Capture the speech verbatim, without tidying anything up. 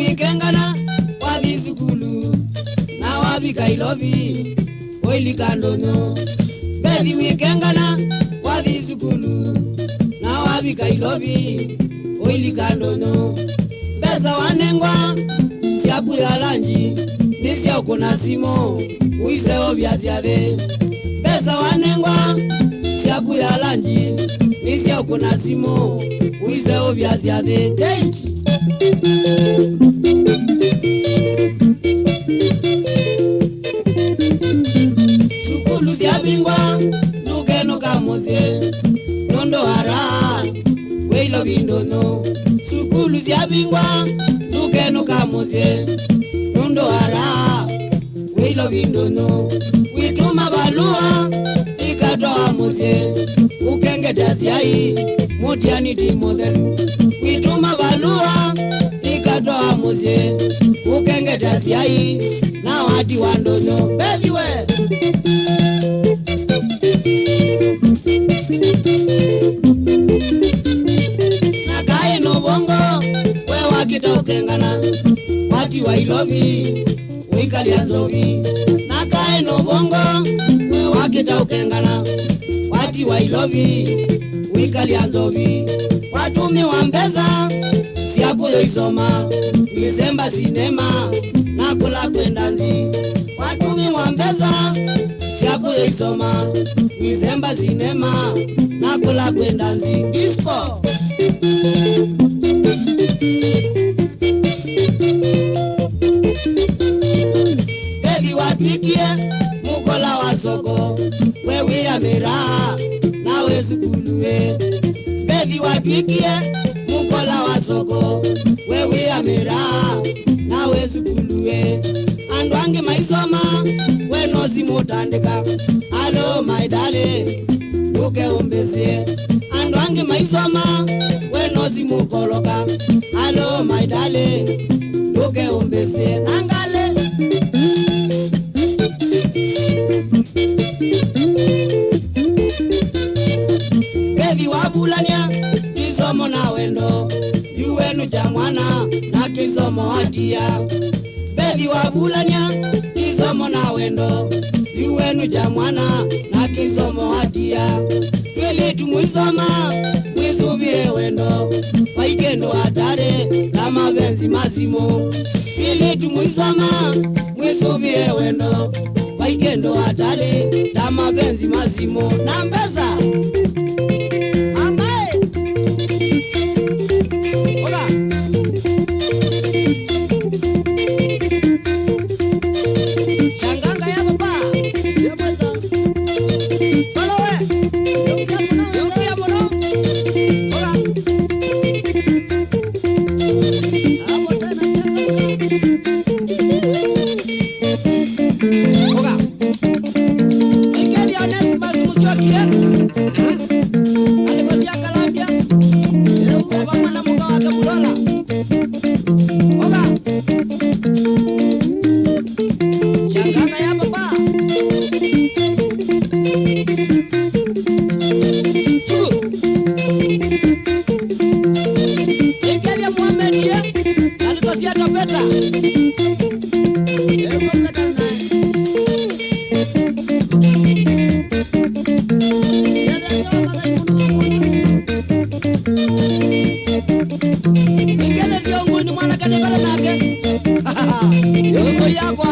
Wĩkengana wathi sukulu, na wavika Ilovi, ũilika ndũnyũ. Mbethi wĩkengana wathi sukulu, na wavika Ilovi, ũilika ndũnyũ. Mbesa wanengwa syaku ya lanji nĩ sya ũkũna simũ, ũiseũvya syathĩ. Mbesa wanengwa syaku ya lanji nĩ sya ũkũna simũ, ũiseũvya syathĩ. Date. Sukulu syavingwa, ndũkenũka mũsyĩ nũndũ wa raha, wĩ Ilovi ndũnyũ. Sukulu syavingwa, ndũkenũka mũsyĩ nũndũ wa raha, wĩ Ilovi ndũnyũ. Wĩtũma valũa ikatwawa mũsyĩ, ũkengete asyai, mũtiani ti mũthelu. Wĩtũma valũa ikatwawa mũsyĩ, ũkengete asyai, na watiwa ndũnyũ. Mbethi we! Na kaĩ nũvongo we wakita ũkengana, watiwa Ilovi, ũikalya nzovi. Na kaĩ nũvongo we wakita ũkengana, watiwa Ilovi, ũikalya nzovi. Watũmĩwa mbesa syaku ũisoma, wĩsemba sinema, na kũla kwenda nzi. Watũmĩwa mbesa syaku ũisoma, wĩsemba sinema, na kũla kwenda nzi. Disco. Mbethi watw'ĩkie mũkola wa soko, we wĩamĩraa, na wĩ sukulu ĩ. Mbethi watw'ĩkie mũkola wa soko, we wĩamĩraa, na wĩ sukulu ĩ. Andũ angĩ maisoma, we no simũ ũtandĩka. Hello, my darling, ndũke ũmbĩsĩe. Andũ angĩ maisoma, we no simũ ũkoloka. Hello, my darling, ndũke ũmbĩsĩe. Na ngalĩ. Mbethi wavulany'a kĩsomo na wendo, yu wenu kya mwana na kĩsomo atia. Mbethi wavulany'a kĩsomo na wendo, yu wenu kya mwana na kĩsomo atia. Twĩlĩtu mũisoma, mwĩsũvĩe wendo, vai kĩndũ atarĩ ta mavenzi ma simũ. Twĩlĩtu mũisoma, mwĩsũvĩe wendo, vai kĩndũ atarĩ ta mavenzi ma simũ na mbesa. Amae. Ola. Changanga ya baba. Ya baba. Palawe. Yongea mũno, yongea mũno. Ola. Hapo tena changanga. Ola. Ĩkethĩa Onesimus Mũsyokie, alĩvasya Kalambya, ĩla ũkũva mwana mũka wake Mũlola. Oka. Changanga ya baba. Chuku. Ĩkethĩa Mohamed ye, alĩvasya Topeta. Nĩngele thionguni mwanake nĩ vale nake. Yongo yakwa.